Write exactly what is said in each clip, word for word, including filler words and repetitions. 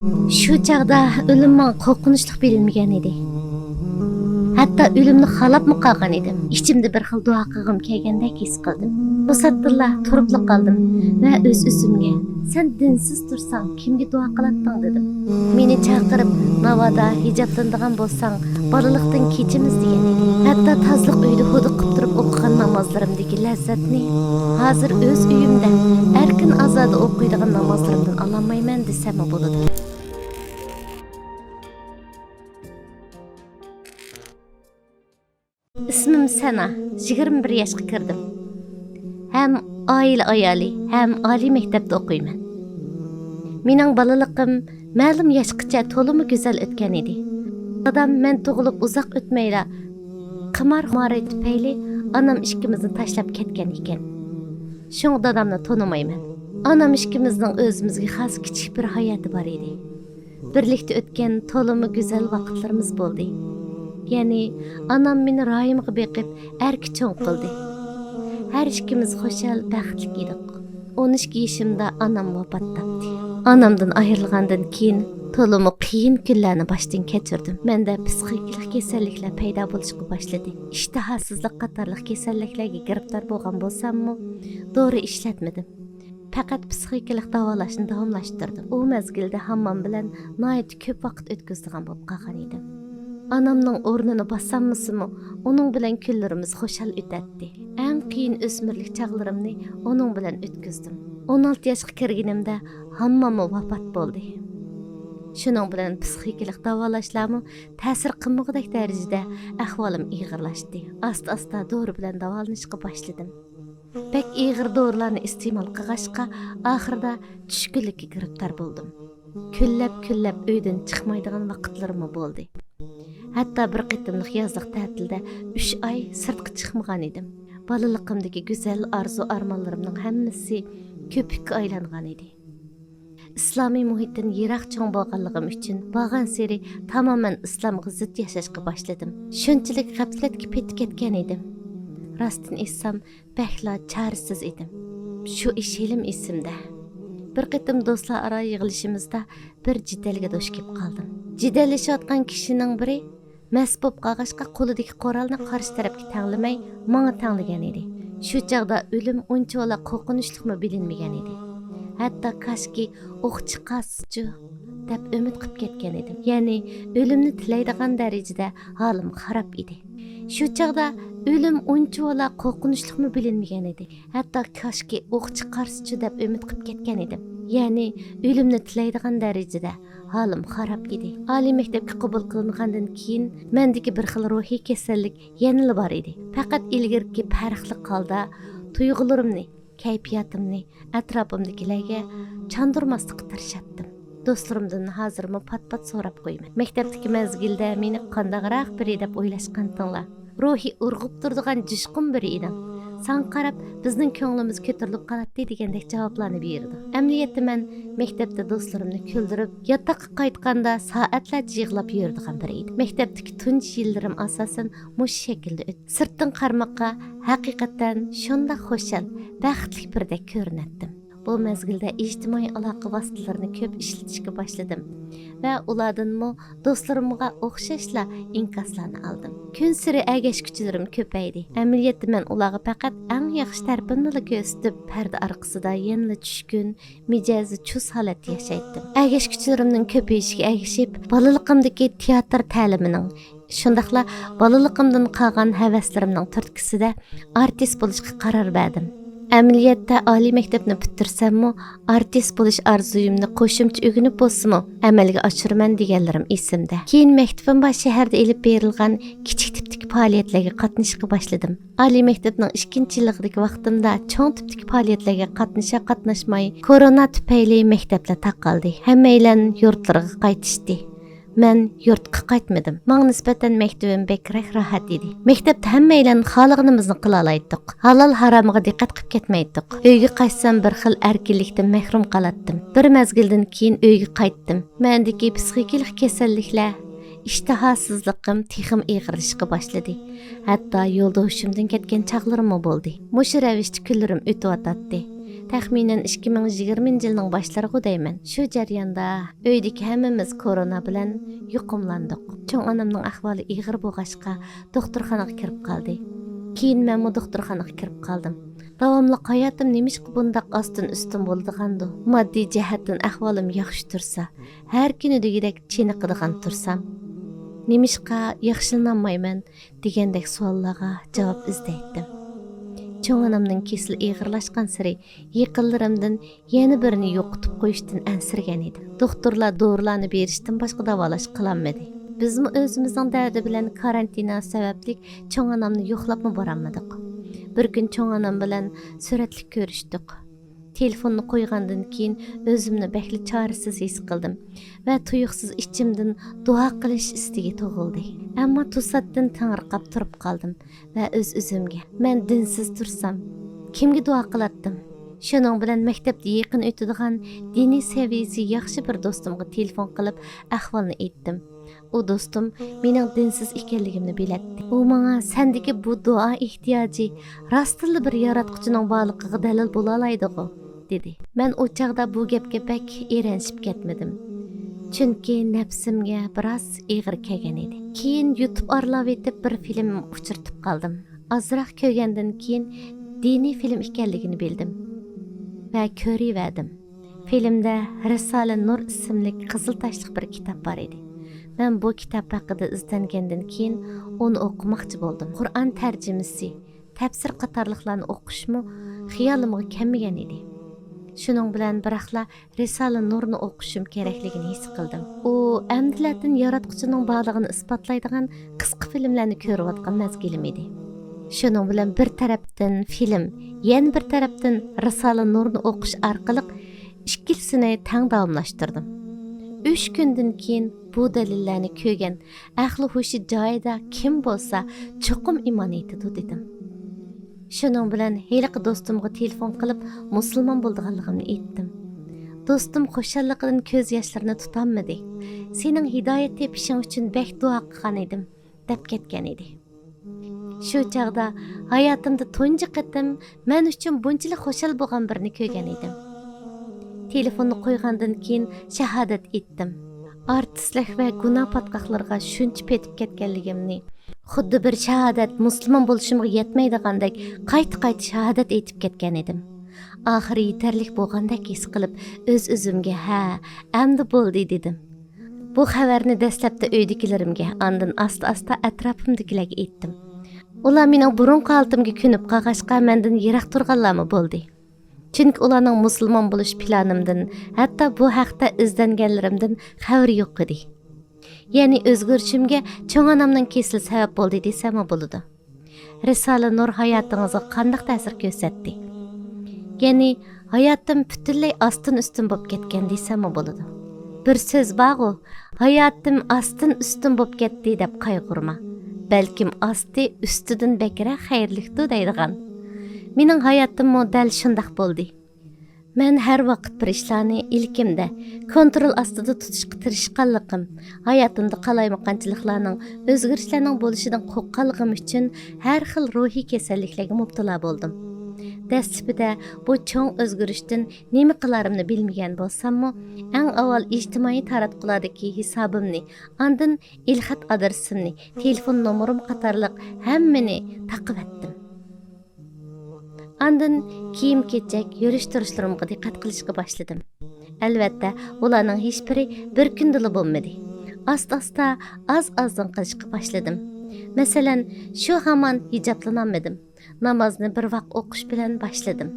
شۇ چاغدا ئۆلۈم ماڭا قورقۇنچلۇق بىلىنمىگەن ئىدى. ھەتتا ئۆلۈمنى خالاپمۇ قالغان ئىدىم. ئىچىمدە بىر خىل دۇئا قىلغۇم كەلگەندەك ھېس قىلدىم. توساتتىنلا تۇرۇپلا قالدىم ۋە ئۆز-ئۆزۈمگە، «سەن دىنسىز تۇرساڭ، كىمگە دۇئا قىلاتتىڭ؟» دېدىم. مېنى چاقىرىپ، «ناۋادا ھىجابلىنىدىغان بولساڭ، بالىلىقتىن كېچىمىز» دېگەن ئىدى. ھەتتا تازىلىق ئۆيىدە ھودۇقۇپ تۇرۇپ ئوقۇغان نامازلىرىمدىكى لەززەتنى ھازىر ئۆز ئۆيۈمدە ئەركىن ئازادە ئوقۇيدىغان نامازلىرىمدىن ئالالمايمەن دېسەممۇ بولىدۇ. ئىسمىم سەنا، يىگىرمە بىر ياشقا كىردىم. ھەم ئائىلە ئايالى، ھەم ئالىي مەكتەپتە ئوقۇيمەن. مېنىڭ بالىلىقىم مەلۇم ياشقىچە تولىمۇ گۈزەل ئۆتكەن ئىدى. دادام مەن تۇغۇلۇپ ئۇزاق ئۆتمەيلا قىمار خۇمارى تۈپەيلى ئانام ئىككىمىزنى تاشلاپ كەتكەن ئىكەن. شۇڭا دادامنى تونۇمايمەن. ئانام ئىككىمىزنىڭ ئۆزىمىزگە خاس كىچىك بىر ھاياتى بار ئىدى. بىرلىكتە ئۆتكەن تولىمۇ گۈزەل ۋاقىتلىرىمىز بولدى. يەنى ئانام مېنى رايىمغا بېقىپ، ئەركە چوڭ قىلدى. ھەر ئىككىمىز خۇشال، بەختلىك ئىدۇق. ئون ئىككى يېشىمدا ئانام ۋاپات تاپتى. ئانامدىن ئايرىلغاندىن كېيىن تولىمۇ قىيىن كۈنلەرنى باشتىن كەچۈردۈم. مەندە پسىخىكىلىق كېسەللىكلەر پەيدا بولۇشقا باشلىدى. ئىشتىھاسىزلىق قاتارلىق كېسەللىكلەرگە گىرىپتار بولغان بولساممۇ، دورا ئىشلەتمىدىم. پەقەت پسىخىكىلىق داۋالاشنى داۋاملاشتۇردۇم. ئۇ مەزگىلدە ھاممام بىلەن ناھايىتى كۆپ ۋاقىت ئۆتكۈزىدىغان بولۇپ قالغان ئىدىم. ئانامنىڭ ئورنىنى باسالمىسىمۇ، ئۇنىڭ بىلەن كۈنلىرىمىز خۇشال ئۆتەتتى. ئەڭ قىيىن ئۆسمۈرلۈك چاغلىرىمنى ئۇنىڭ بىلەن ئۆتكۈزدۈم. ئون ئالتە ياشقا كىرگىنىمدە ھامماممۇ ۋاپات بولدى. شۇنىڭ بىلەن پسىخىكىلىق داۋالاشلارمۇ تەسىر قىلمىغۇدەك دەرىجىدە ئەھۋالىم ئېغىرلاشتى. ئاستا-ئاستا دورا بىلەن داۋالىنىشقا باشلىدىم. بەك ئېغىر دورىلارنى ئىستېمال قىلغاچقا، ئاخىرىدا چۈشكۈنلۈككە گىرىپتار بولدۇم. كۈنلەپ-كۈنلەپ ئۆيدىن چىقمايدىغان ۋاقىتلىرىممۇ بولدى. ھەتتا بىر قېتىملىق يازلىق تەتىلدە ئۈچ ئاي سىرتقا چىقمىغان ئىدىم. بالىلىقىمدىكى گۈزەل ئارزۇ-ئارمانلىرىمنىڭ ھەممىسى كۆپۈككە ئايلانغان ئىدى. ئىسلامىي مۇھىتتىن يىراق چوڭ بولغانلىقىم ئۈچۈن، بارغانسېرى تامامەن ئىسلامغا زىت ياشاشقا باشلىدىم. شۇنچىلىك غەپلەتكە پېتىپ كەتكەن ئىدىم. راستىنى ئېيتسام، بەكلا چارىسىز ئىدىم. شۇ ئىش ھېلىمۇ ئېسىمدە. بىر قېتىم دوستلار ئارا يىغىلىشىمىزدا بىر جېدەلگە دۇچ كېلىپ قالدىم. جېدەللىشىۋاتقان كىشىنىڭ بىرى مەست بولۇپ قالغاچقا، قولىدىكى قورالنى قارشى تەرەپكە تەڭلىمەي، ماڭا تەڭلىگەن ئىدى. شۇ چاغدا ئۆلۈم ئۇنچىۋالا قورقۇنچلۇقمۇ بىلىنمىگەن ئىدى. ھەتتا كاشكى ئوق چىقارسىچۇ دەپ ئۈمىد قىلىپ كەتكەن ئىدىم. يەنى ئۆلۈمنى تىلەيدىغان دەرىجىدە ھالىم خاراب ئىدى. شۇ چاغدا ئۆلۈم ئۇنچىۋالا قورقۇنچلۇقمۇ بىلىنمىگەن ئىدى. ھەتتا كاشكى ئوق چىقارسىچۇ دەپ ئۈمىد قىلىپ كەتكەن ئىدىم. يەنى ئۆلۈمنى تىلەيدىغان دەرىجىدە ھالىم خاراب ئىدى. ئالىي مەكتەپكە قوبۇل قىلىنغاندىن كېيىن مەندىكى بىر خىل روھىي كېسەللىك يەنىلا بار ئىدى. پەقەت ئىلگىرىكى پەرقلىق ھالدا تۇيغۇلىرىمنى، كەيپىياتىمنى ئەتراپىمدىكىلەرگە چاندۇرماسلىققا تىرىشاتتىم. دوستلىرىمدىن ھازىرمۇ پات-پات سوراپ قويىمەن. مەكتەپتىكى مەزگىلدە مېنى قانداقراق بىرى دەپ ئويلاشقانتىڭلار؟ روھى ئۇرغۇپ تۇرىدىغان جۇشقۇن بىرى ئىدىڭ. ساڭا قاراپ بىزنىڭ كۆڭلىمىز كۆتۈرۈلۈپ قالاتتى دېگەندەك جاۋابلارنى بېرىدۇ. ئەمەلىيەتتە مەن مەكتەپتە دوستلىرىمنى كۈلدۈرۈپ، ياتاققا قايتقاندا سائەتلەرچە يىغلاپ يۈرىدىغان بىرى ئىدىم. مەكتەپتىكى تۇنجى يىللىرىم ئاساسەن مۇشۇ شەكىلدە ئۆتتى. سىرتتىن قارىماققا ھەقىقەتەن شۇنداق خۇشال، بەختلىك بىردەك كۆرۈنەتتىم. بۇ مەزگىلدە ئىجتىمائىي ئالاقە ۋاسىتىلىرىنى كۆپ ئىشلىتىشكە باشلىدىم ۋە ئۇلاردىنمۇ دوستلىرىمغا ئوخشاشلا ئىنكاسلارنى ئالدىم. كۈنسېرى ئەگەشكۈچىلىرىم كۆپەيدى. ئەمەلىيەتتە مەن ئۇلارغا پەقەت ئەڭ ياخشى تەرىپىمنىلا كۆرسىتىپ، پەردە ئارقىسىدا يەنىلا چۈشكۈن، مىجەزى چۇس ھالەتتە ياشايتتىم. ئەگەشكۈچىلىرىمنىڭ كۆپىيىشىگە ئەگىشىپ، بالىلىقىمدىكى تىياتىر تەلىمىنىڭ، شۇنداقلا بالىلىقىمدىن قالغان ھەۋەسلىرىمنىڭ تۈرتكىسىدە ئارتىس بولۇشقا قارار بەردىم. ئەمەلىيەتتە ئالىي مەكتەپنى پۈتتۈرسەممۇ، ئارتىس بولۇش ئارزۇيۇمنى قوشۇمچە ئۆگىنىپ بولسىمۇ ئەمەلگە ئاشۇرىمەن دېگەنلىرىم ئېسىمدە. كېيىن مەكتىپىم بار شەھەردە ئېلىپ بېرىلغان كىچىك تىپتىكى پائالىيەتلەرگە قاتنىشىشقا باشلىدىم. ئالىي مەكتەپنىڭ ئىككىنچى يىللىقىدىكى ۋاقتىمدا چوڭ تىپتىكى پائالىيەتلەرگە قاتنىشا-قاتناشماي، كورونا تۈپەيلى مەكتەپلەر تاقالدى. ھەممەيلەن يۇرتلىرىغا قايتىشتى. مەن يۇرتقا قايتمىدىم. ماڭا نىسبەتەن مەكتىۋىم بەكرەك راھەت ئىدى. مەكتەپتە ھەممەيلەن خالىغىنىمىزنى قىلالايتتۇق. ھالال-ھارامىغا دىققەت قىلىپ كەتمەيتتۇق. ئۆيگە قايتسام، بىر خىل ئەركىنلىكتىن مەھرۇم قالاتتىم. بىر مەزگىلدىن كېيىن ئۆيگە قايتتىم. مەندىكى پسىخىكىلىق كېسەللىكلەر، ئىشتىھاسىزلىقىم تېخىمۇ ئېغىرلىشىشقا باشلىدى. ھەتتا يولدا ھوشۇمدىن كەتكەن چاغلىرىممۇ بولدى. مۇشۇ رەۋىشتە كۈنلىرىم ئۆتۈۋاتاتتى. تەخمىنەن ئىككى مىڭ يىگىرمىنچى يىلنىڭ باشلىرىغۇ دەيمەن. شۇ جەرياندا ئۆيدىكى ھەممىمىز كورونادا بىلەن يۇقۇملاندۇق. چوڭ ئانامنىڭ ئەھۋالى ئېغىر بولغاچقا، دوختۇرخانىغا كىرىپ قالدى. كېيىن مەنمۇ دوختۇرخانىغا كىرىپ قالدىم. داۋاملىق ھاياتىم نېمىشقا بۇنداق ئاستىن ئۈستۈن بولىدىغاندۇ؟ ماددىي جەھەتتىن ئەھۋالىم ياخشى تۇرسا، ھەر كۈنى دېگۈدەك چېنىقىدىغان تۇرسام، نېمىشقا ياخشىلىنالمايمەن دېگەندەك سوئاللارغا جاۋاب ئىزدەيتتىم. چوڭ ئانامنىڭ كېسىلى ئېغىرلاشقانسېرى يېقىنلىرىمدىن يەنە بىرىنى يوقىتىپ قويۇشتىن ئەنسىرىگەن ئىدىم. دوختۇرلار دورىلارنى بېرىشتىن باشقا داۋالاش قىلالمىدى. بىزمۇ ئۆزىمىزنىڭ دەردى بىلەن كارانتىنا سەۋەبلىك چوڭ ئانامنى يوقلاپمۇ بارالمىدۇق. بىر كۈن چوڭ ئانام بىلەن سۈرەتلىك كۆرۈشتۇق. تېلېفوننى قويغاندىن كېيىن ئۆزۈمنى بەكلا چارىسىز ھېس قىلدىم ۋە تۇيۇقسىز ئىچىمدىن دۇئا قىلىش ئىستىكى تۇغۇلدى. ئەمما توساتتىن تېڭىرقاپ تۇرۇپ قالدىم ۋە ئۆز-ئۆزۈمگە، مەن دىنسىز تۇرسام، كىمگە دۇئا قىلاتتىم؟ شۇنىڭ بىلەن مەكتەپتە يېقىن ئۆتىدىغان، دىنىي سەۋىيەسى ياخشى بىر دوستۇمغا تېلېفون قىلىپ، ئەھۋالنى ئېيتتىم. ئۇ دوستۇم مېنىڭ دىنسىز ئىكەنلىكىمنى بىلەتتى. ئۇ ماڭا، سەندىكى بۇ دۇئا ئېھتىياجى راستتىنلا بىر ياراتقۇچىنىڭ بارلىقىغا دەلىل بولالايدىغۇ، دېدى. مەن ئۇ چاغدا بۇ گەپكە بەك ئېرەنشىپ كەتمىدىم. چۈنكى نەپسىمگە بىراز ئېغىر كەلگەن ئىدى. كېيىن يۇتۇپ ئارىلاۋېتىپ بىر فىلىم ئۇچرىتىپ قالدىم. ئازراق كۆرگەندىن كېيىن دىنىي فىلىم ئىكەنلىكىنى بىلدىم ۋە كۆرۈۋەردىم. فىلىمدە رىسالە نۇر ئىسىملىك قىزىل تاشلىق بىر كىتاب بار ئىدى. مەن بۇ كىتاب ھەققىدە ئىزدەنگەندىن كېيىن ئۇنى ئوقۇماقچى بولدۇم. قۇرئان تەرجىمىسى، تەپسىر قاتارلىقلارنى ئوقۇشمۇ خىيالىمغا كەلمىگەن ئىدى. شۇنىڭ بىلەن بىراقلا رىسالە نۇرنى ئوقۇشۇم كېرەكلىكىنى ھېس قىلدىم. ئۇ ئەمدىلەتىن ياراتقۇچىنىڭ بارلىقىنى ئىسپاتلايدىغان قىسقا فىلىملەرنى كۆرۈۋاتقان مەزگىلىم ئىدى. شۇنىڭ بىلەن بىر تەرەپتىن فىلىم، يەنە بىر تەرەپتىن رىسالە نۇرنى ئوقۇش ئارقىلىق ئىككىلىسىنى تەڭ داۋاملاشتۇردۇم. ئۈچ كۈندىن كېيىن بۇ دەلىللەرنى كۆرگەن، ئەقلى ھوشى جايىدا كىم بولسا چوقۇم ئىمان ئېيتىدۇ دېدىم. شۇنىڭ بىلەن ھېلىقى دوستۇمغا تېلېفون قىلىپ مۇسۇلمان بولىدىغانلىقىمنى ئېيتتىم. دوستۇم خۇشاللىقىدىن كۆز ياشلىرىنى تۇتالمىدى. سېنىڭ ھىدايەت تېپىشىڭ ئۈچۈن بەك دۇئا قىلغان ئىدىم، دەپ كەتكەن ئىدى. شۇ چاغدا ھاياتىمدا تۇنجى قېتىم مەن ئۈچۈن بۇنچىلىك خۇشال بولغان بىرىنى كۆرگەن ئىدىم. تېلېفوننى قويغاندىن كېيىن شاھادەت ئېيتتىم. ئارتىسلىق ۋە گۇناھ پاتقاقلىرىغا شۇنچە پېتىپ كەتكەنلىكىمنى، خۇددى بىر شاھادەت مۇسۇلمان بولۇشۇمغا يەتمەيدىغاندەك قايتا-قايتا شاھادەت ئېيتىپ كەتكەن ئىدىم. ئاخىرى يېتەرلىك بولغاندەك ھېس قىلىپ، ئۆز-ئۆزۈمگە، ھە، ئەمدى بولدى، دېدىم. بۇ خەۋەرنى دەسلەپتە ئۆيدىكىلىرىمگە، ئاندىن ئاستا-ئاستا ئەتراپىمدىكىلەرگە ئېيتتىم. ئۇلار مېنىڭ بۇرۇنقى ھالىتىمگە كۆنۈپ قالغاچقا، مەندىن يىراق تۇرغانلارمۇ بولدى. چۈنكى ئۇلارنىڭ مۇسۇلمان بولۇش پىلانىمدىن، ھەتتا بۇ ھەقتە ئىزدەنگەنلىرىمدىن خەۋىرى يوق ئىدى. يەنى ئۆزگىرىشىمگە چوڭ ئانامنىڭ كېسىلى سەۋەب بولدى دېسەممۇ بولىدۇ. رىسالە نۇر ھاياتىڭىزغا قانداق تەسىر كۆرسەتتى؟ يەنى ھاياتىم پۈتۈنلەي ئاستىن ئۈستۈن بولۇپ كەتكەن دېسەممۇ بولىدۇ. بىر سۆز بارغۇ، ھاياتىم ئاستىن ئۈستۈن بولۇپ كەتتى دەپ قايغۇرما. بەلكىم ئاستى ئۈستىدىن بەكرەك خەيرلىكتۇ دەيدىغان. مېنىڭ ھاياتىممۇ دەل شۇنداق بولدى. مەن ھەر ۋاقىت بىر ئىشلارنى ئىلكىمدە، كونترول ئاستىدا تۇتۇشقا تىرىشقانلىقىم، ھاياتىمدا قالايمىقانچىلىقلارنىڭ، ئۆزگىرىشلەرنىڭ بولۇشىدىن قورققانلىقىم ئۈچۈن ھەر خىل روھىي كېسەللىكلەرگە مۇپتىلا بولدۇم. دەسلىپىدە بۇ چوڭ ئۆزگىرىشتىن نېمە قىلارىمنى بىلمىگەن بولساممۇ، ئەڭ ئاۋۋال ئىجتىمائىي تاراتقۇلاردىكى ھېسابىمنى، ئاندىن ئېلخەت ئادرېسىمنى، تېلېفون نومۇرۇم قاتارلىق ھەممىنى تاقىۋەتتىم. ئاندىن كىيىم-كېچەك، يۈرۈش-تۇرۇشلىرىمغا دىققەت قىلىشقا باشلىدىم. ئەلۋەتتە، ئۇلارنىڭ ھېچبىرى بىر كۈندىلا بولمىدى. ئاستا-ئاستا، ئاز-ئازدىن قىلىشقا باشلىدىم. مەسىلەن، شۇ ھامان ھىجابلىنالمىدىم. نامازنى بىر ۋاق ئوقۇش بىلەن باشلىدىم.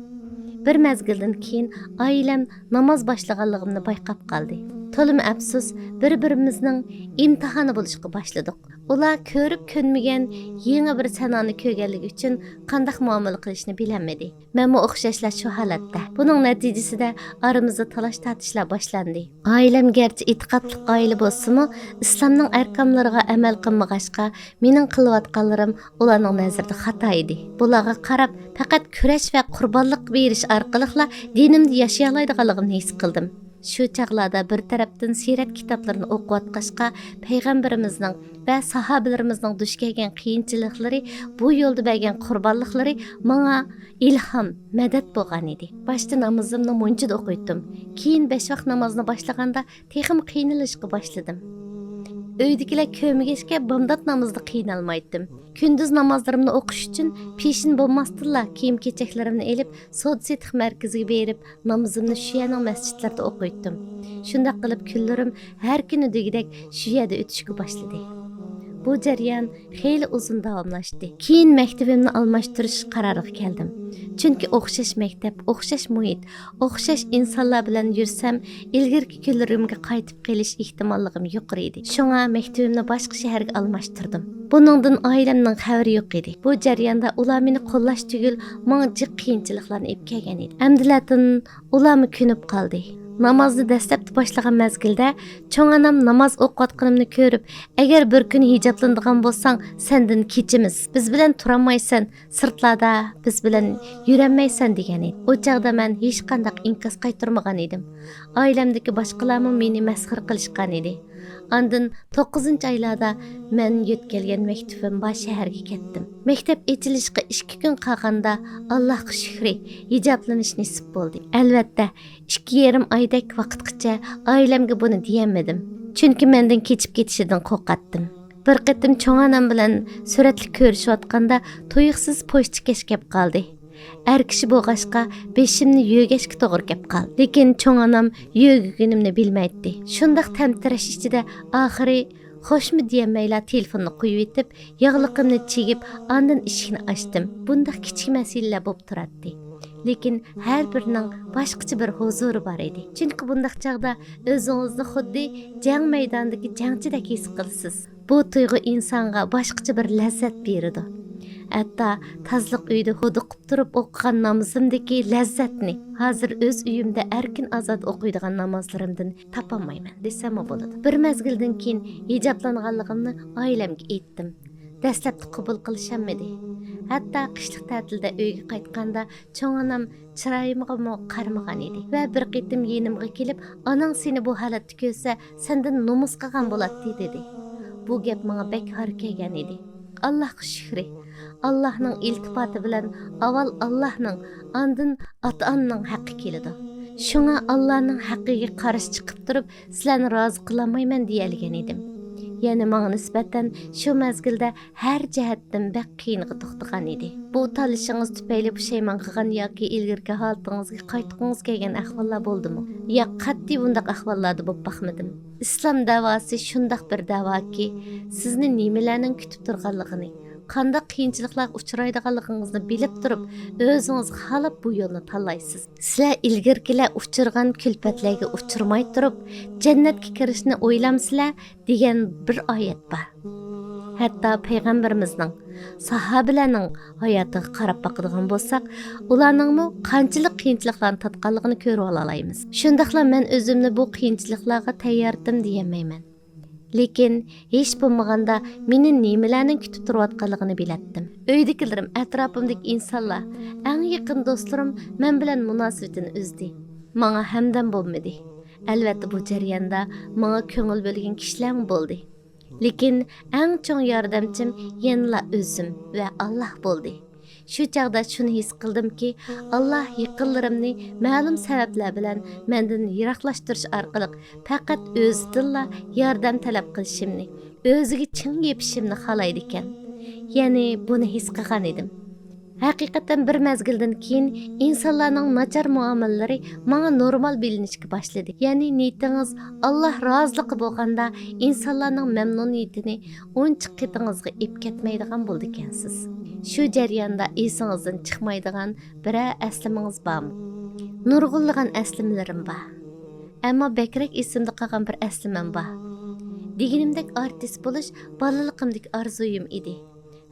بىر مەزگىلدىن كېيىن ئائىلەم ناماز باشلىغانلىقىمنى بايقاپ قالدى. تولىمۇ ئەپسۇس، بىر-بىرىمىزنىڭ ئىمتىھانى بولۇشقا باشلىدۇق. ئۇلار كۆرۈپ كۆنمىگەن يېڭى بىر سەنانى كۆرگەنلىكى ئۈچۈن قانداق مۇئامىلە قىلىشنى بىلەلمىدى. مەنمۇ ئوخشاشلا شۇ ھالەتتە. بۇنىڭ نەتىجىسىدە ئارىمىزدا تالاش-تارتىشلار باشلاندى. ئائىلەم گەرچە ئېتىقادلىق ئائىلە بولسىمۇ، ئىسلامنىڭ ئەھكاملىرىغا ئەمەل قىلمىغاچقا، مېنىڭ قىلىۋاتقانلىرىم ئۇلارنىڭ نەزىرىدە خاتا ئىدى. بۇلارغا قاراپ، پەقەت كۈرەش ۋە قۇربانلىق بېرىش ئارقىلىقلا دىنىمدا ياشىيالايدىغانلىقىمنى ھېس قىلدىم. شۇ چاغلاردا بىر تەرەپتىن سىيرەت كىتابلىرىنى ئوقۇۋاتقاچقا، پەيغەمبىرىمىزنىڭ ۋە ساھابىلىرىمىزنىڭ دۇچ كەلگەن قىيىنچىلىقلىرى، بۇ يولدا بەرگەن قۇربانلىقلىرى ماڭا ئىلھام، مەدەت بولغان ئىدى. باشتا نامىزىمنى مۇنچىدا ئوقۇيتتۇم. كېيىن بەش ۋاق نامازنى باشلىغاندا تېخىمۇ قىينىلىشقا باشلىدىم. ئۆيدىكىلەر كۆرمىگەچكە بامدات نامىزىدا قىينالمايتتىم. كۈندۈز نامازلىرىمنى ئوقۇش ئۈچۈن پېشىن بولماستىنلا كىيىم-كېچەكلىرىمنى ئېلىپ، سودا-سېتىق مەركىزىگە بېرىپ، نامىزىمنى شۇ يەرنىڭ مەسچىتلىرىدە ئوقۇيتتۇم. شۇنداق قىلىپ كۈنلىرىم ھەر كۈنى دېگۈدەك شۇ يەردە ئۆتۈشكە باشلىدى. بۇ جەريان خېلى ئۇزۇن داۋاملاشتى. كېيىن مەكتىۋىمنى ئالماشتۇرۇش قارارىغا كەلدىم. چۈنكى ئوخشاش مەكتەپ، ئوخشاش مۇھىت، ئوخشاش ئىنسانلار بىلەن يۈرسەم، ئىلگىرىكى كۈنلىرىمگە قايتىپ قېلىش ئېھتىماللىقىم يۇقىرى ئىدى. شۇڭا مەكتىۋىمنى باشقا شەھەرگە ئالماشتۇردۇم. بۇنىڭدىن ئائىلەمنىڭ خەۋىرى يوق ئىدى. بۇ جەرياندا ئۇلار مېنى قوللاش تۈگۈل، ماڭا جىق قىيىنچىلىقلارنى ئېلىپ كەلگەن ئىدى. ئەمدىلەتىن ئۇلارمۇ كۆنۈپ قالدى. نامازنى دەسلەپتە باشلىغان مەزگىلدە چوڭ ئانام ناماز ئوقۇۋاتقىنىمنى كۆرۈپ، «ئەگەر بىر كۈنى ھىجابلىنىدىغان بولساڭ، سەندىن كېچىمىز. بىز بىلەن تۇرالمايسەن، سىرتلاردا بىز بىلەن يۈرەلمەيسەن» دېگەن ئىدى. ئۇ چاغدا مەن ھېچقانداق ئىنكاس قايتۇرمىغان ئىدىم. ئائىلەمدىكى باشقىلارمۇ مېنى مەسخىرە قىلىشقان ئىدى. ئاندىن توققۇزىنچى ئايلاردا مەن يۆتكەلگەن مەكتىۋىم بار شەھەرگە كەتتىم. مەكتەپ ئېچىلىشقا ئىككى كۈن قالغاندا، ئاللاھقا شۈكرى، ھىجابلىنىش نېسىپ بولدى. ئەلۋەتتە، ئىككى يېرىم ئايدەك ۋاقىتقىچە ئائىلەمگە بۇنى دېيەلمىدىم. چۈنكى مەندىن كېچىپ كېتىشىدىن قورقاتتىم. بىر قېتىم چوڭ ئانام بىلەن سۈرەتلىك كۆرۈشۈۋاتقاندا تۇيۇقسىز پوچتىكەش كەپ قالدى. ئەر كىشى بولغاچقا بېشىمنى يۆگەشكە توغرا كەپ قالدى. لېكىن چوڭ ئانام يۆگىگىنىمنى بىلمەيتتى. شۇنداق تەمتىرەش ئىچىدە ئاخىرى خوشمۇ دېيەلمەيلا تېلېفوننى قويۇۋېتىپ، ياغلىقىمنى چىگىپ، ئاندىن ئىشىكنى ئاچتىم. بۇنداق كىچىك مەسىلىلەر بولۇپ تۇراتتى. لېكىن ھەر بىرىنىڭ باشقىچە بىر ھۇزۇرى بار ئىدى. چۈنكى بۇنداق چاغدا ئۆزىڭىزنى خۇددى جەڭ مەيدانىدىكى جەڭچىدەك ھېس قىلىسىز. بۇ تۇيغۇ ئىنسانغا باشقىچە بىر لەززەت بېرىدۇ. ھەتتا تازىلىق ئۆيىدە ھودۇقۇپ تۇرۇپ ئوقۇغان نامىزىمدىكى لەززەتنى ھازىر ئۆز ئۆيۈمدە ئەركىن-ئازاد ئوقۇيدىغان نامازلىرىمدىن تاپالمايمەن دېسەممۇ بولىدۇ. بىر مەزگىلدىن كېيىن ھىجابلانغانلىقىمنى ئائىلەمگە ئېيتتىم. دەسلەپتە قوبۇل قىلىشالمىدى. ھەتتا قىشلىق تەتىلدە ئۆيگە قايتقاندا چوڭ ئانام چىرايىمغىمۇ قارىمىغان ئىدى ۋە بىر قېتىم يېنىمغا كېلىپ، «ئاناڭ سېنى بۇ ھالەتتە كۆرسە، سەندىن نومۇس قىلغان بولاتتى» دېدى. بۇ گەپ ماڭا بەك ھار كەلگەن ئىدى. ئاللاھقا شۈكرى، ئاللاھنىڭ ئىلتىپاتى بىلەن ئاۋۋال ئاللاھنىڭ، ئاندىن ئاتا-ئانىنىڭ ھەققى كېلىدۇ. شۇڭا ئاللاھنىڭ ھەققىگە قارشى چىقىپ تۇرۇپ، سىلەرنى رازى قىلالمايمەن دېيەلىگەن ئىدىم. يەنى ماڭا نىسبەتەن شۇ مەزگىلدە ھەر جەھەتتىن بەك قىينىغا توختىغان ئىدى. بۇ تاللىشىڭىز تۈپەيلى پۇشايمان قىلغان ياكى ئىلگىرىكى ھالىتىڭىزگە قايتقۇڭىز كەلگەن ئەھۋاللار بولدىمۇ؟ ياق، قەتئىي بۇنداق ئەھۋاللاردا بولۇپ باقمىدىم. ئىسلام دەۋاسى شۇنداق بىر دەۋاكى، سىزنى نېمىلەرنىڭ كۈتۈپ تۇرغانلىقىنى، قانداق قىيىنچىلىقلارغا ئۇچرايدىغانلىقىڭىزنى بىلىپ تۇرۇپ، ئۆزىڭىز خالاپ بۇ يولنى تاللايسىز. سىلەر ئىلگىرىكىلەر ئۇچرىغان كۈلپەتلەرگە ئۇچرىماي تۇرۇپ، جەننەتكە كىرىشنى ئويلامسىلەر؟ دېگەن بىر ئايەت بار. ھەتتا پەيغەمبىرىمىزنىڭ، ساھابىلەرنىڭ ھاياتىغا قاراپ باقىدىغان بولساق، ئۇلارنىڭمۇ قانچىلىك قىيىنچىلىقلارنى تارتقانلىقىنى كۆرۈۋالالايمىز. شۇنداقلا مەن ئۆزۈمنى بۇ قىيىنچىلىقلارغا تەييارتىم دېيەلمەيمەن. لېكىن ھېچ بولمىغاندا مېنى نېمىلەرنىڭ كۈتۈپ تۇرۇۋاتقانلىقىنى بىلەتتىم. ئۆيدىكىلىرىم، ئەتراپىمدىكى ئىنسانلار، ئەڭ يېقىن دوستلىرىم مەن بىلەن مۇناسىۋىتىنى ئۈزدى. ماڭا ھەمدەم بولمىدى. ئەلۋەتتە، بۇ جەرياندا ماڭا كۆڭۈل بۆلگەن كىشىلەرمۇ بولدى. لېكىن ئەڭ چوڭ ياردەمچىم يەنىلا ئۆزۈم ۋە ئاللاھ بولدى. شۇ چاغدا شۇنى ھېس قىلدىمكى، ئاللاھ يېقىنلىرىمنى مەلۇم سەۋەبلەر بىلەن مەندىن يىراقلاشتۇرۇش ئارقىلىق پەقەت ئۆزىدىنلا ياردەم تەلەپ قىلىشىمنى، ئۆزىگە چىڭ يېپىشىمنى خالايدىكەن. يەنى بۇنى ھېس قىلغان ئىدىم. ھەقىقەتەن بىر مەزگىلدىن كېيىن ئىنسانلارنىڭ ناچار مۇئامىلىلىرى ماڭا نورمال بىلىنىشكە باشلىدى. يەنى نىيىتىڭىز ئاللاھ رازىلىقى بولغاندا ئىنسانلارنىڭ مەمنۇنىيىتىنى ئوڭچە قېتىڭىزغا ئېلىپ كەتمەيدىغان بولىدىكەنسىز. شۇ جەرياندا ئېسىڭىزدىن چىقمايدىغان بىرەر ئەسلىمىڭىز بارمۇ؟ نۇرغۇنلىغان ئەسلىمىلىرىم بار. ئەمما بەكرەك ئېسىمدە قالغان بىر ئەسلىمەم بار. دېگىنىمدەك ئارتىس بولۇش بالىلىقىمدىكى ئارزۇيۇم ئىدى.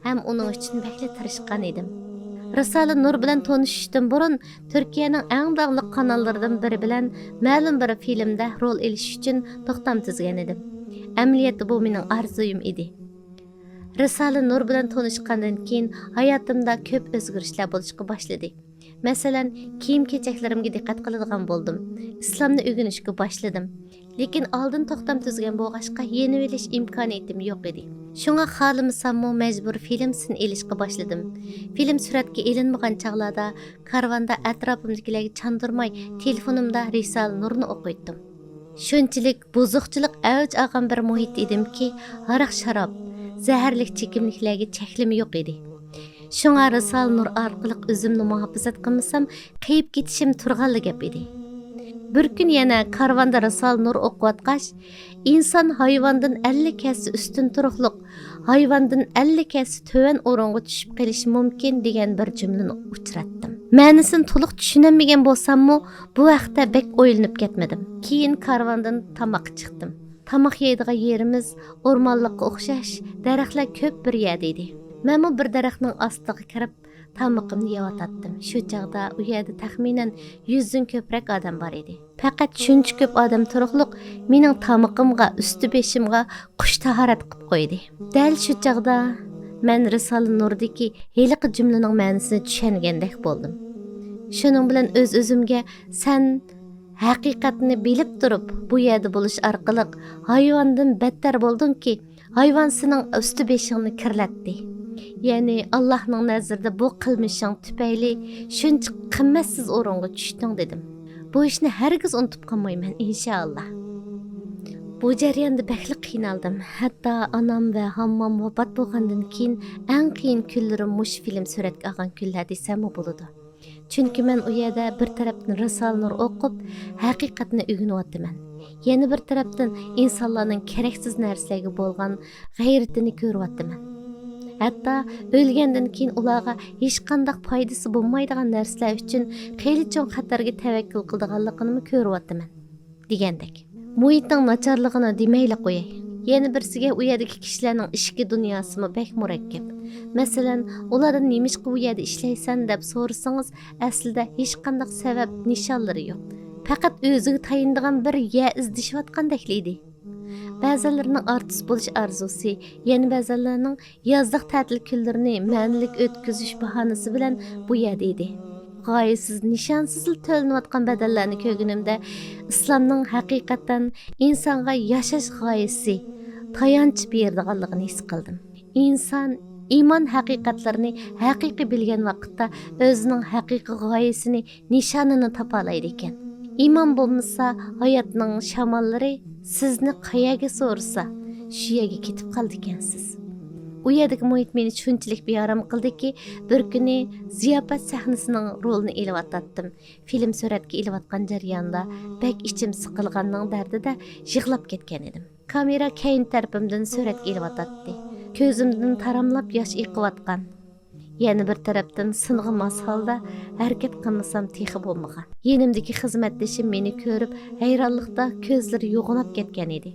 ھەم ئۇنىڭ ئۈچۈن بەكلا تىرىشقان ئىدىم. رىسالە نۇر بىلەن تونۇشۇشتىن بۇرۇن تۈركىيەنىڭ ئەڭ داڭلىق قاناللىرىدىن بىرى بىلەن مەلۇم بىر فىلىمدە رول ئېلىش ئۈچۈن توختام تۈزگەن ئىدىم. ئەمەلىيەتتە بۇ مېنىڭ ئارزۇيۇم ئىدى. رىسالە نۇر بىلەن تونۇشقاندىن كېيىن ھاياتىمدا كۆپ ئۆزگىرىشلەر بولۇشقا باشلىدى. مەسىلەن، كىيىم-كېچەكلىرىمگە دىققەت قىلىدىغان بولدۇم. ئىسلامنى ئۆگىنىشكە باشلىدىم. لېكىن ئالدىن توختام تۈزگەن بولغاچقا، يېنىۋېلىش ئىمكانىيىتىم يوق ئىدى. شۇڭا خالىمىساممۇ مەجبۇر فىلىمسىنى ئېلىشقا باشلىدىم. فىلىم سۈرەتكە ئېلىنمىغان چاغلاردا كارۋاندا ئەتراپىمدىكىلەرگە چاندۇرماي تېلېفونۇمدا رىسالە نۇرنى ئوقۇيتتۇم. شۇنچىلىك بۇزۇقچىلىق ئەۋج ئالغان بىر مۇھىتتا ئىدىمكى، ھاراق-شاراب، زەھەرلىك چېكىملىكلەرگە چەكلىمە يوق ئىدى. شۇڭا رىسالە نۇر ئارقىلىق ئۆزۈمنى مۇھاپىزەت قىلمىسام، قېيىپ كېتىشىم تۇرغانلا گەپ ئىدى. بىر كۈن يەنە كارۋاندا رىسالە نۇر ئوقۇۋاتقاچ، ئىنسان ھايۋاندىن ئەللىك ھەسسە ئۈستۈن تۇرۇقلۇق، ھايۋاندىن ئەللىك ھەسسە تۆۋەن ئورۇنغا چۈشۈپ قېلىشى مۇمكىن دېگەن بىر جۈملىنى ئۇچراتتىم. مەنىسىنى تولۇق چۈشىنەلمىگەن بولساممۇ، بۇ ھەقتە بەك ئويلىنىپ كەتمىدىم. كېيىن كارۋاندىن تاماققا چىقتىم. تاماق يەيدىغان يېرىمىز ئورمانلىققا ئوخشاش، دەرەخلەر كۆپ بىر يەردە ئىدى. مەنمۇ بىر دەرەخنىڭ ئاستىغا كىرىپ، تامىقىمنى يەۋاتاتتىم. شۇ چاغدا ئۇ يەردە تەخمىنەن يۈزدىن كۆپرەك ئادەم بار ئىدى. پەقەت شۇنچە كۆپ ئادەم تۇرۇقلۇق مېنىڭ تامىقىمغا، ئۈستى بېشىمغا قۇش تاھارەت قىلىپ قويدى. دەل شۇ چاغدا مەن رىسالە نۇردىكى ھېلىقى جۈملىنىڭ مەنىسىنى چۈشەنگەندەك بولدۇم. شۇنىڭ بىلەن ئۆز-ئۆزۈمگە، سەن ھەقىقەتنى بىلىپ تۇرۇپ بۇ يەردە بولۇش ئارقىلىق ھايۋاندىن بەتتەر بولدۇڭكى، ھايۋان سېنىڭ ئۈستى بېشىڭنى كىرلەتتى. يەنى ئاللاھنىڭ نەزىرىدە بۇ قىلمىشىڭ تۈپەيلى شۇنچە قىممەتسىز ئورۇنغا چۈشتۈڭ، دېدىم. بۇ ئىشنى ھەرگىز ئۇنتۇپ قالمايمەن، ئىنشائاللا. بۇ جەرياندا بەكلا قىينالدىم. ھەتتا ئانام ۋە ھاممام ۋاپات بولغاندىن كېيىن ئەڭ قىيىن كۈنلىرىم مۇشۇ فىلىم سۈرەتكە ئالغان كۈنلەر دېسەممۇ بولىدۇ. چۈنكى مەن ئۇ يەردە بىر تەرەپتىن رىسالە نۇر ئوقۇپ، ھەقىقەتنى ئۆگىنىۋاتىمەن. يەنە بىر تەرەپتىن ئىنسانلارنىڭ كېرەكسىز نەرسىلەرگە بولغان غەيرىتىنى كۆرۈۋاتىمەن. ھەتتا ئۆلگەندىن كېيىن ئۇلارغا ھېچقانداق پايدىسى بولمايدىغان نەرسىلەر ئۈچۈن خېلى چوڭ خەتەرگە تەۋەككۈل قىلىدىغانلىقىنىمۇ كۆرۈۋاتىمەن، دېگەندەك. مۇھىتنىڭ ناچارلىقىنى دېمەيلا قوياي. يەنە بىرسىگە، ئۇ يەردىكى كىشىلەرنىڭ ئىچكى دۇنياسىمۇ بەك مۇرەككەپ. مەسىلەن، ئۇلاردىن نېمىشقا بۇ يەردە ئىشلەيسەن دەپ سورىسىڭىز، ئەسلىدە ھېچقانداق سەۋەب، نىشانلىرى يوق. پەقەت ئۆزىگە تايىنىدىغان بىر يەر ئىزدىشىۋاتقاندەكلا ئىدى. بەزىلىرىنىڭ ئارتىس بولۇش ئارزۇسى، يەنە بەزىلىرىنىڭ يازلىق تەتىل كۈنلىرىنى مەنىلىك ئۆتكۈزۈش باھانىسى بىلەن بۇ يەردە ئىدى. غايىسىز، نىشانسىزلا تۆلىنىۋاتقان بەدەللەرنى كۆرگىنىمدە، ئىسلامنىڭ ھەقىقەتەن ئىنسانغا ياشاش غايىسى، تايانچ بېرىدىغانلىقىنى ھېس قىلدىم. ئىنسان ئىمان ھەقىقەتلىرىنى ھەقىقىي بىلگەن ۋاقىتتا ئۆزىنىڭ ھەقىقىي غايىسىنى، نىشانىنى تاپالايدىكەن. ئىمان بولمىسا، ھاياتنىڭ شاماللىرى سىزنى قەيەرگە سورىسا، شۇ يەرگە كېتىپ قالىدىكەنسىز. ئۇ يەردىكى مۇھىت مېنى شۇنچىلىك بىئارام قىلدىكى، بىر كۈنى زىياپەت سەھنىسىنىڭ رولىنى ئېلىۋاتاتتىم. فىلىم سۈرەتكە ئېلىۋاتقان جەريانىدا بەك ئىچىم سىقىلغاننىڭ دەردىدە يىغلاپ كەتكەن ئىدىم. كامېرا كەينى تەرىپىمدىن سۈرەتكە ئېلىۋاتاتتى. كۆزۈمدىن تاراملاپ ياش ئېقىۋاتقان. يەنە بىر تەرەپتىن سىنغا ماس ھالدا ھەرىكەت قىلمىسام تېخى بولمىغان. يېنىمدىكى خىزمەتدىشىم مېنى كۆرۈپ ھەيرانلىقتا كۆزلىرى يوغىناپ كەتكەن ئىدى.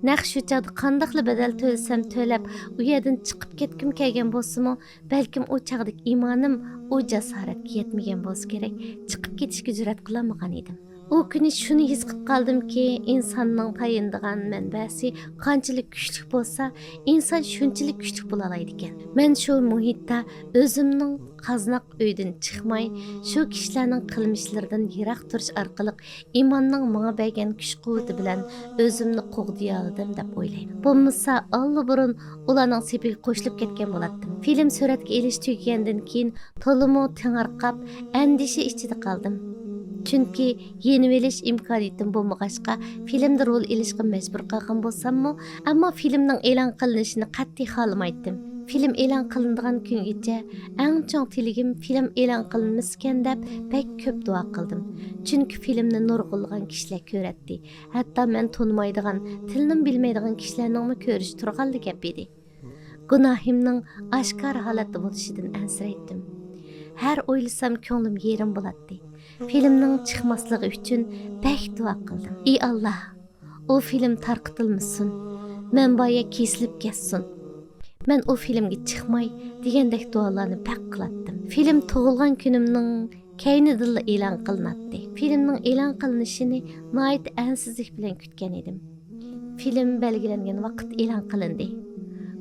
نەق شۇ چاغدا قانداقلا بەدەل تۆلىسەم تۆلەپ، ئۇ يەردىن چىقىپ كەتكۈم كەلگەن بولسىمۇ، بەلكىم ئۇ چاغدىكى ئىمانىم ئۇ جاسارەتكە يەتمىگەن بولسا كېرەك، چىقىپ كېتىشكە جۈرئەت قىلالمىغان ئىدىم. ئۇ كۈنى شۇنى ھېس قىلىپ قالدىمكى، ئىنساننىڭ تايىنىدىغان مەنبەسى قانچىلىك كۈچلۈك بولسا، ئىنسان شۇنچىلىك كۈچلۈك بولالايدىكەن. مەن شۇ مۇھىتتا ئۆزۈمنىڭ قازناق ئۆيدىن چىقماي، شۇ كىشىلەرنىڭ قىلمىشلىرىدىن يىراق تۇرۇش ئارقىلىق ئىماننىڭ ماڭا بەرگەن كۈچ-قۇۋۋىتى بىلەن ئۆزۈمنى قوغدىيالىدىم دەپ ئويلايمەن. بولمىسا، ئاللىبۇرۇن ئۇلارنىڭ سېپىگە قوشۇلۇپ كەتكەن بولاتتىم. فىلىم سۈرەتكە ئېلىش تۈگىگەندىن كېيىن تولىمۇ تېڭىرقاپ، ئەندىشە ئىچىدە قالدىم. چۈنكى يېنىۋېلىش ئىمكانىيىتىم بولمىغاچقا، فىلىمدا رول ئېلىشقا مەجبۇر قالغان بولساممۇ، ئەمما فىلىمنىڭ ئېلان قىلىنىشىنى قەتئىي خالىمايتتىم. فىلىم ئېلان قىلىنىدىغان كۈنگىچە ئەڭ چوڭ تىلىكىم فىلىم ئېلان قىلىنمىسىكەن دەپ بەك كۆپ دۇئا قىلدىم. چۈنكى فىلىمنى نۇرغۇنلىغان كىشىلەر كۆرەتتى. ھەتتا مەن تونۇمايدىغان، تىلىنىمۇ بىلمەيدىغان كىشىلەرنىڭمۇ كۆرۈشى تۇرغانلا گەپ ئىدى. گۇناھىمنىڭ ئاشكارا ھالەتتە بولۇشىدىن ئەنسىرەيتتىم. ھەر ئويلىسام كۆڭلۈم يېرىم بولاتتى. فىلىمنىڭ چىقماسلىقى ئۈچۈن بەك دۇئا قىلدىم. ئى ئاللا، ئۇ فىلىم تارقىتىلمىسۇن. مەنبايا كېسىلىپ كەتسۇن. مەن ئۇ فىلىمگە چىقماي دېگەندەك دۇئالارنى بەك قىلاتتىم. فىلىم تۇغۇلغان كۈنۈمنىڭ كەينىدىنلا ئېلان قىلىناتتى. فىلىمنىڭ ئېلان قىلىنىشىنى ناھايىتى ئەنسىزلىك بىلەن كۈتكەن ئىدىم. فىلىم بەلگىلەنگەن ۋاقىتتا ئېلان قىلىندى.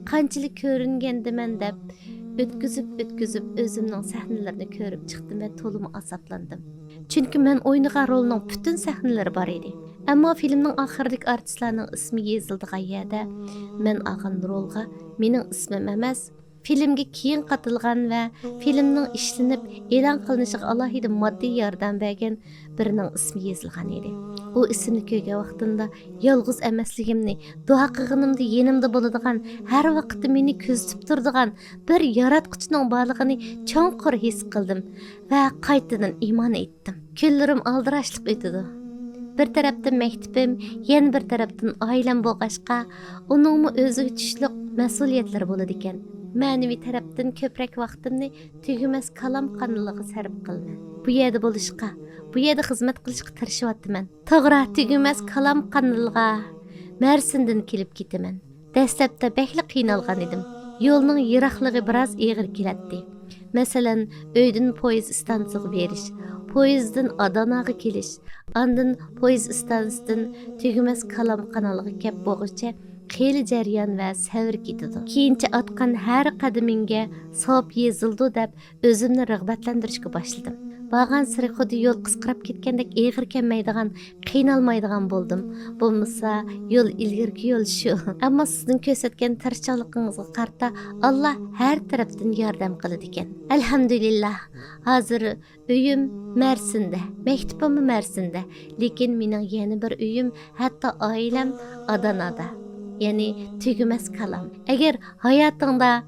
قانچىلىك كۆرۈنگەندىمەن دەپ ئۆتكۈزۈپ، ئۆتكۈزۈپ ئۆزۈمنىڭ سەھنىلىرىنى كۆرۈپ چىقتىم ۋە تولىمۇ ئازابلاندىم. چۈنكى مەن ئوينىغان رولنىڭ پۈتۈن سەھنىلىرى بار ئىدى. ئەمما فىلىمنىڭ ئاخىرىدىكى ئارتىسلارنىڭ ئىسمى يېزىلىدىغان يەردە مەن ئالغان رولغا مېنىڭ ئىسمىم ئەمەس، فىلىمگە كېيىن قاتىلغان ۋە فىلىمنىڭ ئىشلىنىپ ئېلان قىلىنىشىغا ئالاھىدە ماددىي ياردەم بەرگەن بىرىنىڭ ئىسمى يېزىلغان ئىدى. ئۇ ئىسىمنى كۆرگەن ۋاقتىمدا يالغۇز ئەمەسلىكىمنى، دۇئا قىلغىنىمدا يېنىمدا بولىدىغان، ھەر ۋاقىتتا مېنى كۆزىتىپ تۇرىدىغان بىر ياراتقۇچىنىڭ بارلىقىنى چوڭقۇر ھېس قىلدىم ۋە قايتىدىن ئىمان ئېيتتىم. كۈنلىرىم ئالدىراشلىق ئۆتىدۇ. بىر تەرەپتىن مەكتىپىم، يەنە بىر تەرەپتىن ئائىلەم بولغاچقا، ئۇنىڭمۇ ئۆزىگە چۈشلۈق مەسئۇلىيەتلىرى بولىدىكەن. مەنىۋى تەرەپتىن كۆپرەك ۋاقتىمنى تۈگىمەس كالام قانىلىغا سەرپ قىلىمەن. بۇ يەردە بولۇشقا، بۇ يەردە خىزمەت قىلىشقا تىرىشىۋاتىمەن. توغرا، تۈگىمەس كالام قانىلىغا مەرسىندىن كېلىپ كېتىمەن. دەسلەپتە بەكلا قىينالغان ئىدىم. يولنىڭ يىراقلىقى بىراز ئېغىر كېلەتتى. مەسىلەن، ئۆيدىن پويىز ئىستانسىغا بېرىش، پويىزدىن ئاداناغا كېلىش، ئاندىن پويىز ئىستانسىدىن تۈگىمەس كالام قانالىغا كەپ بولغۇچە خېلى جەريان ۋە سەۋر كېتىدۇ. كېيىنچە ئاتقان ھەر قەدىمىڭگە ساۋاب يېزىلىدۇ دەپ ئۆزۈمنى رىغبەتلەندۈرۈشكە باشلىدىم. بارغانسېرى خۇددى يول قىسقىراپ كەتكەندەك ئېغىر كەلمەيدىغان، قىينالمايدىغان بولدۇم. بولمىسا يول ئىلگىرىكى يول شۇ. ئەمما سىزنىڭ كۆرسەتكەن تىرىشچانلىقىڭىزغا قارىتا ئاللا ھەر تەرەپتىن ياردەم قىلىدىكەن. ئەلھەمدۇلىللا، ھازىر ئۆيۈم مەرسىندە، مەكتىپىممۇ مەرسىندە. لېكىن مېنىڭ يەنە بىر ئۆيۈم، ھەتتا ئائىلەم ئادانادا. يەنى تۈگىمەس كالام. ئەگەر ھاياتىڭدا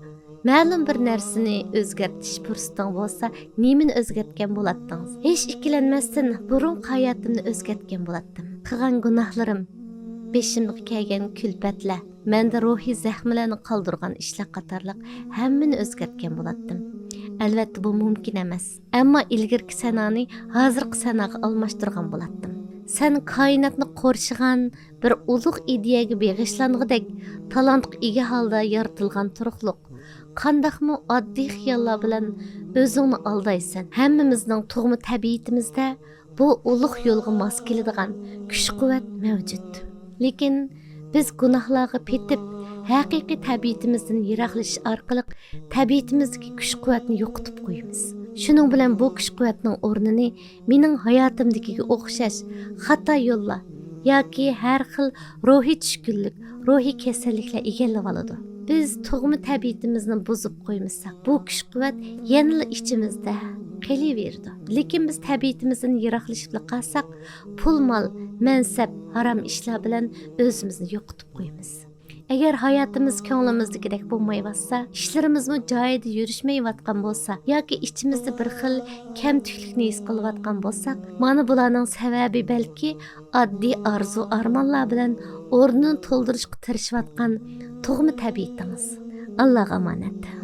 مەلۇم بىر نەرسىنى ئۆزگەرتىش پۇرسىتىڭ بولسا، نېمىنى ئۆزگەرتكەن بولاتتىڭىز؟ ھېچ ئىككىلەنمەستىن بۇرۇنقى ھاياتىمنى ئۆزگەرتكەن بولاتتىم. قىلغان گۇناھلىرىم، بېشىمغا كەلگەن كۈلپەتلەر، مەندە روھىي زەخمىلەرنى قالدۇرغان ئىشلار قاتارلىق ھەممىنى ئۆزگەرتكەن بولاتتىم. ئەلۋەتتە، بۇ مۇمكىن ئەمەس. ئەمما ئىلگىرىكى سەنانى ھازىرقى سەناغا ئالماشتۇرغان بولاتتىم. سەن كائىناتنى قورشىغان بىر ئۇلۇغ ئىدىيەگە بېغىشلانغۇدەك تالانتقا ئىگە ھالدا يارىتىلغان تۇرۇقلۇق. قانداقمۇ ئاددىي خىياللار بىلەن ئۆزۈڭنى ئالدايسەن؟ ھەممىمىزنىڭ تۇغما تەبىئىتىمىزدە بۇ ئۇلۇغ يولغا ماس كېلىدىغان كۈچ-قۇۋۋەت مەۋجۇت. لېكىن بىز گۇناھلارغا پېتىپ، ھەقىقىي تەبىئىتىمىزدىن يىراقلىشىش ئارقىلىق تەبىئىتىمىزدىكى كۈچ-قۇۋۋەتنى يوقىتىپ قويىمىز. شۇنىڭ بىلەن بۇ كۈچ-قۇۋۋەتنىڭ ئورنىنى مېنىڭ ھاياتىمدىكىگە ئوخشاش خاتا يوللار ياكى ھەر خىل روھىي چۈشكۈنلۈك، روھىي كېسەللىكلەر ئىگىلىۋالىدۇ. بىز تۇغما تەبىئىتىمىزنى بۇزۇپ قويمىساق، بۇ كۈچ-قۇۋۋەت يەنىلا ئىچىمىزدە قېلىۋېرىدۇ. لېكىن بىز تەبىئىتىمىزدىن يىراقلىشىپلا قالساق، پۇل-مال، مەنسەپ، ھارام ئىشلار بىلەن ئۆزىمىزنى يوقىتىپ قويىمىز. ئەگەر ھاياتىمىز كۆڭلىمىزدىكىدەك بولمايۋاتسا، ئىشلىرىمىزمۇ جايىدا يۈرۈشمەيۋاتقان بولسا ياكى ئىچىمىزدە بىر خىل كەمتۈكلۈكنى ھېس قىلىۋاتقان بولساق، مانا بۇلارنىڭ سەۋەبى بەلكى ئاددىي ئارزۇ-ئارمانلار بىلەن ئورنىنى تولدۇرۇشقا تىرىشىۋاتقان تۇغما تەبىئىتىڭىز. ئاللاغا ئامانەت.